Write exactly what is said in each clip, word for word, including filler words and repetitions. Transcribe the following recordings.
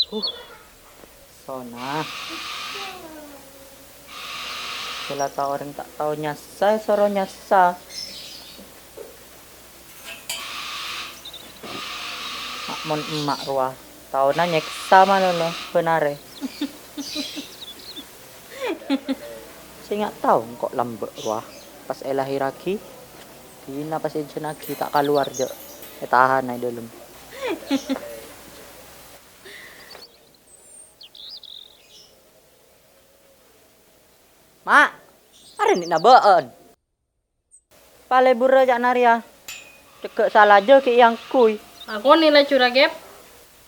Huh, sona. Sè la tao orèng ta' tao nyassa, soro nyassa. Ma' mon emma' rowa, taona nyèksa malolo, bân arè. Sènga' tao engko' lambâ' rowa, pas èlahèrraghi, dina pas èjhânnaghi ta' kalowar jâ' ètahana è dâlem. Ma', arèya nè' na bâ'ân. Palebur ca'na rèya. Cegghâ' sala jâ' ghi' èangghuy. Lakonè laju ra, Gep.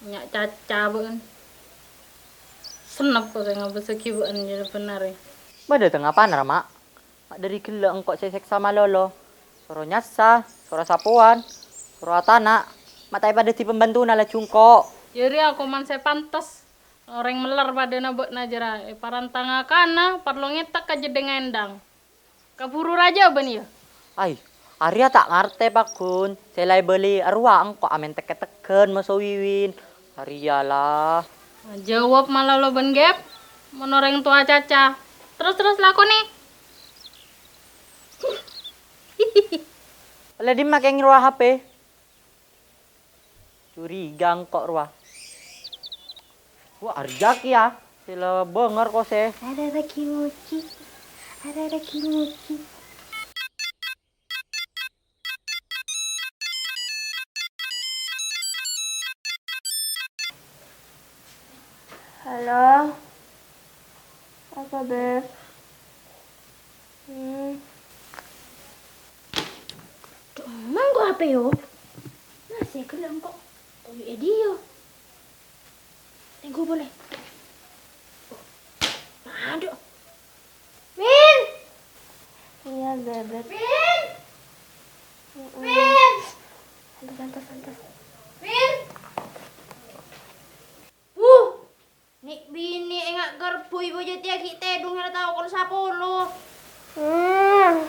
Nya' caca bâ'ân. Sennep ko sè ngabâssaghi bâ'ân jâ' bhender. Bâdâ tengngapana, ra, Ma'? Ma' dhâri ghellâ' engko' sè èsèksa malolo. Soro nyassa, soro sapowan, soro atana'. Ma' ta' èpadhâddhi pambhântona laju engko'. Jârèya koman sè pantes. Orèng mèller padâna bâ'na jârèya, èparènta ngakana, parlo ngètek ka jeddhângnga èndhâng. Kabhuru rajâ bâ'na, yâ? Ai, arèya ta' ngartè, Paghun. Sè la èbâli arowa engko' amèn tèk-kèttegghân maso wiwin. Arèya, la. Jâwâb malolo bân Gep, mon orèng towa caca. Terros-terros lakonè. Ollè dimma kèng rowa H P? Curiga engko' rowa. Wah, arjâk, yâ. Sè la bângèr kosè. Ada lagi nguci. Ada lagi nguci. Halo. Apa, Beb? Hmm. Dhu', emma engko' H P, yo? Masè ghellâ' engko' toyu' è dhiyâ. Tèngghu polè. Oh, adhu. Min! Iya, Bebek. Min! Mm-mm. Min! Santai, santai, santai. Min! Bu! Nè'-binè' enga' garbhu, ibu jâ' tèya ghi' tèdung, la tao kol sapolo. Hmm.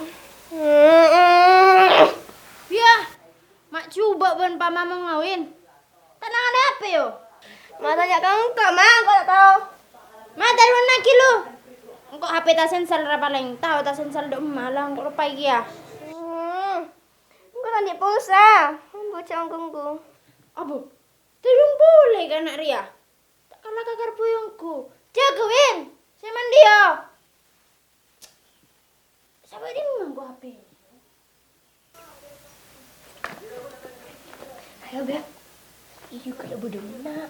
Mm-mm. Yah, ma' jhubâ' bân pama mon ngawin. Ta' nangale'è H P, yo? Ma' tanya ka engko', Ma', engko' ta' tao. Ma' tarèma'aghi, lu. Engko' H P ta' sensor ra palèng. Tao ta' sensor dâ' emma, la engko' loppaè kèya. Hmm. Engko' ta' andi' pulsa. Engko' jhâ' ongghu-ongghu. Abbhu, tèdung polè ka ana' rèya. Ta' kala ka garbhu ongghu. Jâgâ, Win. Sè mandi, yo. Sabâ' dimma engko' H P? Ayo, Beb. Iyâ, ghellâ' bâdâ enna'.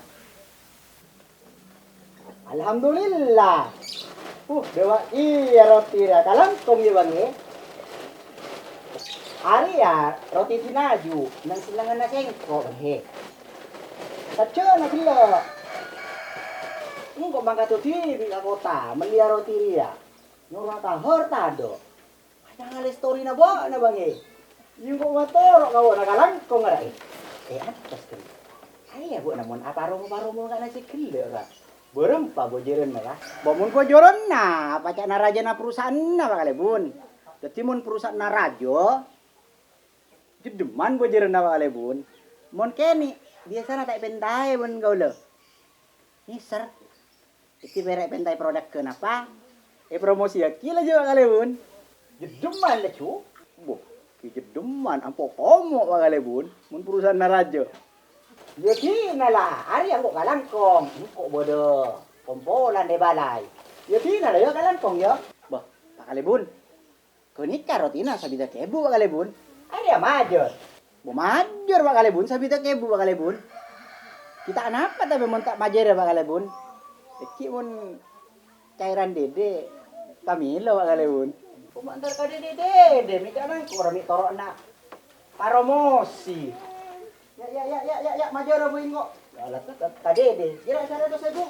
Alhamdulillah. Uh, dâwâ' iyâ roti rèya kalangkong, yâ, Bâng, è? Arèya roti dinaju, neng sennengnganna sèngko', Bâng, è. Sajjhâna ghellâ'. Engko' mangkat dhibi' ka kottha, mellèya roti rèya. Nyoro tahor tadâ'. Acangalè story-na bâ'na, Bâng, è. Iyâ, engko' matoro' ka bâ'na kalangkong, ra, è. È, attas, kan. Arèya bâ'na mon aparomo-paromo ka ana' sè ghellâ', ra. Bârâmpa bhâjârânna, ra. Bâ, mon bhâjârânna, apa ca'na rajâna perusahaanna, Pak Kalèbun. Dhâddhi, mon perusahaanna rajâ, jeddhemman bhâjârânna, Pak Kalèbun. Mon kènè', biyasana ta' èpèntaè bân kaulâ. Nèser. Dhâddhi pèra' èpèntaè prodhuk ghânapa? Èpromosiyaghi laju, Pak Kalèbun. Jeddhemman laju? Boh, ghi' jeddhemman, ampo komo', Pak Kalèbun, mon perusahaanna rajâ. Yâ dinala, arèya engko' kalangkong, engko' bâdâ kompolan è bâlâi. Yâ dinala, yâ kalangkong, yâ. Bâh, Pak Kalèbun, Ghânèka rotina sabidhâk èbu, Pak Kalèbun. Arèya majâr. Bo majâr, Pak Kalèbun, sabidhâk èbu, Pak Kalèbun. Ghi' ta' napa tapè mon ta' majârâ, Pak Kalèbun. Èngghi mon cairan dèdè, pamèlo, Pak Kalèbun. Koma entar ka dèdè-dèdè, mè' jhâ' nangkor, mè' toro'na paromosi. Ya, ya, ya, ya, ya, ya, majârâ bu engko'. Ya, la, ta, ta, ta dèdè. Kira saratos èbu.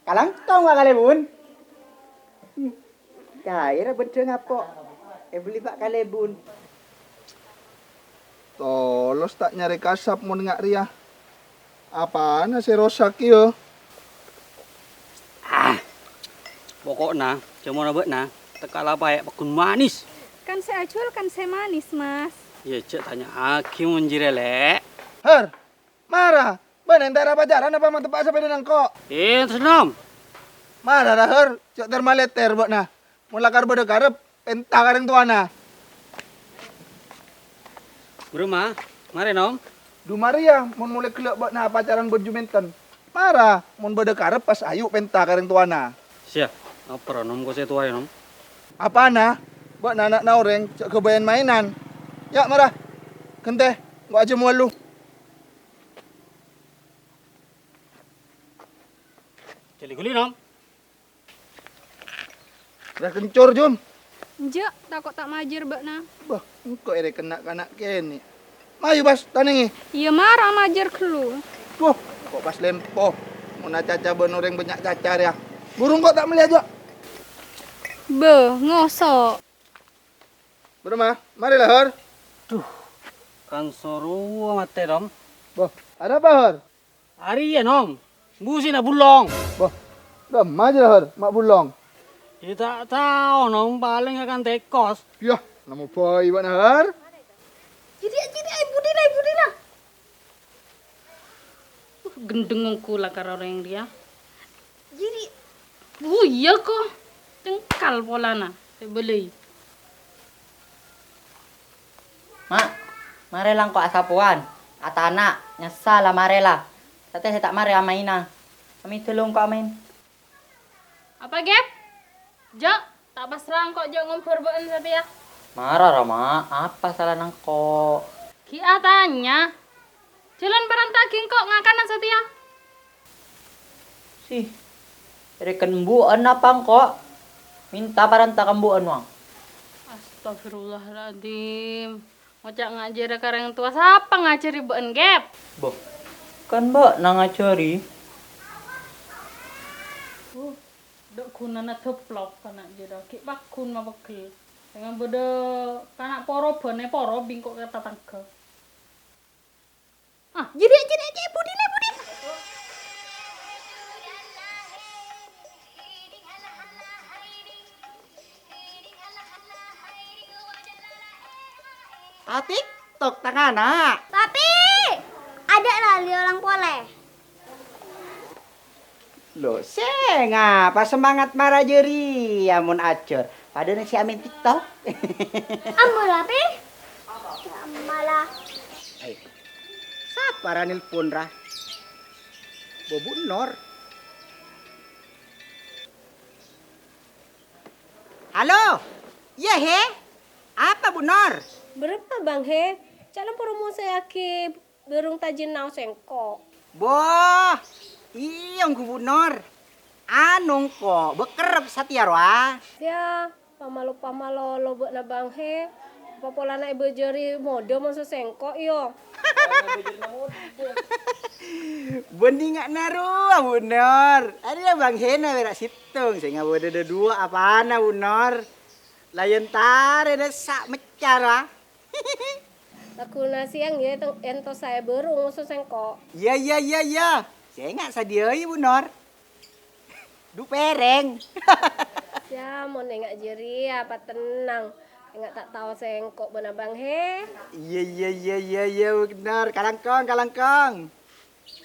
Kalangkong, Pak Kalèbun. Hmm. Caè ra bhendhâng apo' èbelli Pak Kalèbun. Tolos ta' nyarè kasap mon nga' rèya. Apana sè rosak kèya? Ah. Poko'na, cemona bâ'na, tekka la paè' paggun manis. Kan sè ajhuwâl kan sè manis, Mas. Yâ, jhâ' tanya'aghi mon jârèya, Lè'. Har, mara, Bâ'na èntar pacaran apa mateppa' sapèdana engko'? Eh, terus, Nom. Mara, ra, Hor, jhâ' ter-maleter bâ'na. Mon lakar bâdâ karep, pènta ka rèng towana. Bârâmma, marè, Nom. Dumarè, yâ, mon molaè ghellâ' bâ'na pacaran bân Jumènten. Mara, mon bâdâ karep pas ayu pènta ka rèng towana. Siya, apa ra, Nom, ko' sè towa, yâ, Nom? Apana? Bâ'na ana'na orèng, jhâ' ghâbâyân mainan. Yâ, mara. Ghântè, engko' ajâm wallu. Jhâ' li-ghuli, Nom. Ra kencor, Jum. Enjâ', tako' ta' majâr bâ'na. Bâh, engko' èrèken na'-kana' kènè'. Mayu, pas, tanèngè. Iyâ, mara majâr ghâllu. Duh, engko' pas lèmpo. Mon acaca bân orèng bânnya' caca rèya. Buru engko' ta' mellè ajâ. Bâh, ngoso'. Bârâmma, marè la, Hor. Duh, kan sorowa matè, Nom. Bâh, arapa, Hor? Arèya, Nom. Busina bulong. Bâh, bârâmma jâ la, Hor, ma' bulong? Yâ, ta' tao, Nom, palèng akan tekos. Yah, nemmo bhâi bâ'na, Hor. Jârèya, jârèya, è budina, è budina. Uh, ghendheng ongghu la karo orèng rèya. Jârèya. Oh, iyâ, ko'. Cengkal polana, sè bâlâi. Ma', marè la engko' asapowan, atana', nyassa la marè la. Satèya sè ta' marè amaèna. Amèdhâ la engko' amaèn. Apa, Gep? Jâ', ta' pasra engko' jâ' ngombhâr bâ'en satèya. Mara, ra, Ma', apa salana engko'? Ghi' atanya. Jhâlân parènta'aghi engko' ngakanan satèya. Sih, rèken embu'en apa engko'? Mènta parènta ka embu'en, Wang. Astagfirullahaladzim. Ngoca' ngajhârâ ka rèng towa, sapa ngajhâri bâ'en, Gep? Boh, kan bâ'na ngajhâri. Uh, dâ' ghunana deplok kana' jârèya, ghi' pagghun mapeggel. Sènga' bâdâ kana' poro bânè poro bingko' ka tatangghâ. Ah, jârèya, jârèya, jârèya, budina, budina. Ta' TikTok tangana. Papi, adâ' la lèyolang polè. Lo, sènga' pas semangat mara jârèya mon ajhâr. Padâna sè amèn TikTok. Ambo la, Pi. Amala. Ai. Sapa ra nelpon ra? Bo Bu Nor. Halo. Iyâ, He. Apa, Bu Nor? Bârâmpa, Bang, He? Ca' la poro mosèyaghi bârung tajin naos sèngko'. Boh, iyâ, ongghu, Bu Nor. Anu, sèngko' bâkerrep satèya rowa. Yâ, pamalo-pamalolo bâ'na, Bang, He. Apa polana èbâjâri modâ moso sèngko', yo? Bânnè nga'na rowa, Bu Nor. Arèya Bang Hena pèra' sèttong, sènga' bâdâ dâduwâ apana, Bu Nor? La èntarè dâ' sa' meccara. Lagguna sèyang, yâ, teng-, èntos saè bârung moso sèngko'. Iyâ, iyâ, iyâ, iyâ. Sènga' sadhiyâi, Bu Nor. Du pèrèng. Yâ, mon ènga' jârèya, patennang. Ènga' ta' tao sèngko' bân Abang, He. Iyâ, iyâ, iyâ, iyâ, iyâ, Bu Nor. Kalangkong, kalangkong.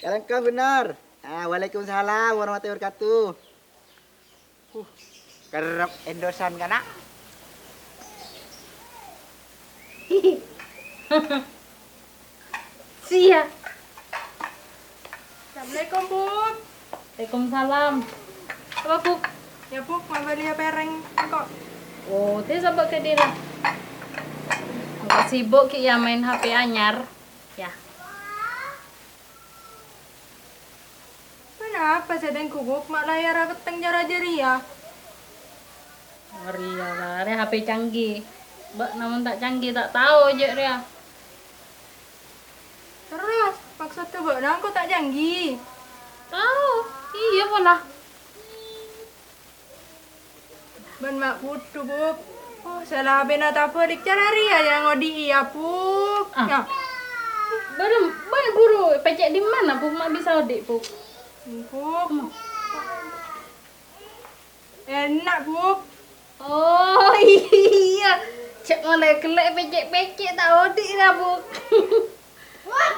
Kalangkong, Bu Nor. Ah, waalaikumsalam warahmatullahi wabarakatuh. Uh, kerrep endosan kana'. Siya. Assalamualaikum, Bu'. Waalaikumsalam. Apa, Bu'? Yâ, Bu', mabâliyâ pèrèng engko'. Oh, tè sabâ' ka dira. Engko' sibuk ghi' yâ maèn H P anyar. Yâ. Ponapa sè tèngghu, Bu', ma' layarra petteng cara jârèya? Arèya la, rè H P canggih. Bâ'na mon ta' canggih, ta' tao jâ' rèya. Terros, maksoddhâ bâ'na engko' ta' cangghi? Tao, iyâ pola. Bân ma' budhu, Bu'. Oh, sala H P-na tabâlik, cara rèya yâ ngodhi'i, yâ, Bu'. Ah. Yâ. Bârâmma, bâ-, buru pècè' dimma, Bu', ma' bisa odi', Bu'? Bu'. Hmm. Enna', Bu'. Oh, iyâ. Cè' molaè ghellâ' pècè'-pècè' ta' odi' ra, Bu'. Wah.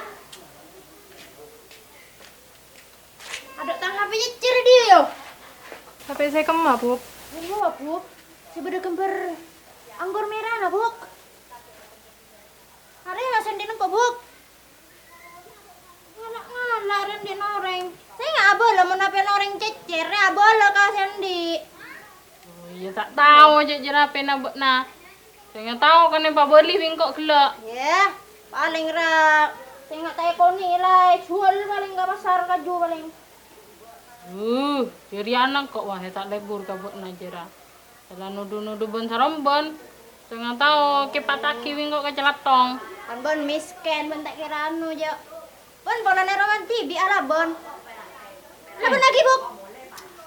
Yo. Tapè sè kemma, Bu'? Iyâ, Bu'. Sè bâdâ ghâmbhâr anggur mèrana, Bu'. Arèya sè andi' nengko', Bu'. Ngala'-ngala' rèya andi' orèng. Sènga' abâlâ mon apèna orèng cècèr, rèya abâlâ ka sè andi'. Oh, iyâ, ta' tao jhâ' jârèya apèna bâ'na. Sènga' tao kan èpabâli bi' engko' ghellâ'. Yâ, palèng ra sènga' ta' èkonè'è la èjhuwâl palèng ka pasar kaju palèng. Uh, jârèya ana' engko' wahè ta' lebur ka bâ'na jârèya. Sala nodhu-nodhu bân sarombân. Sènga' tao kèpataghi bi' engko' ka calattong. Kan bân mèskèn, bân ta' kèra anu, jâ'. Bân polana rowan dhibi' alabân. Labân lagi, Bu'.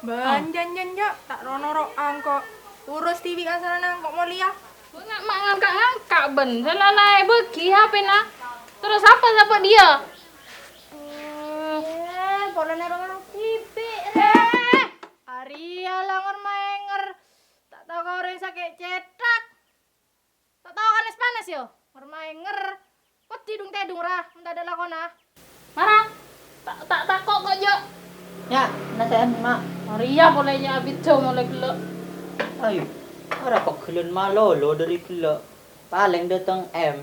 Bân, jân, jân, jâ', ta' ro-noro'a engko'. Urus dhibi' kasarana engko' molèya. Bân, ma' ngangka'-ngangka', bân. Sala la èbâghi H P-na. Terros sapa, sapa dia? Eh, polana rowan dhibi', rè. Eh, arèya la ngor-maènger. Ta' tao ka orèng sakè' cèthak. Ta' tao ka nès-panès, yâ? Ngor-maènger. Pèddhi dung-tèdung, ra, mon tadâ' lakona. Mara. Ta', ta', tako' ko', jâ'. Yâ, nasè'an, Ma'. Arèya polè, yâ, abidhâ molè ghellâ'. Ayo, ora pegghellân malolo dâri ghellâ'. Palèng dâteng M.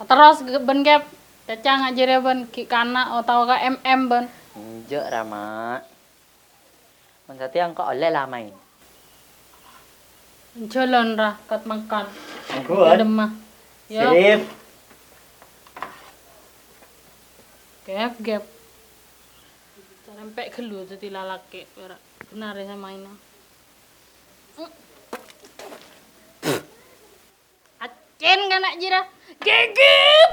Terros, bân, Kep. Cacanga jârèya, bân, ghi' kana' otabâ ka M M, bân. Enjâ', ra, Ma'. Mon satèya engko' ollè la maèn. Jhâlân, ra, kat-mangkat. Ongghuwân. Dâlemma. Yâ. Sip. Gep, gep. Carempè' ghâllu dhâddhi lalakè', ora ghennarè samaèna. Accèn kana' jârèya. Gigit!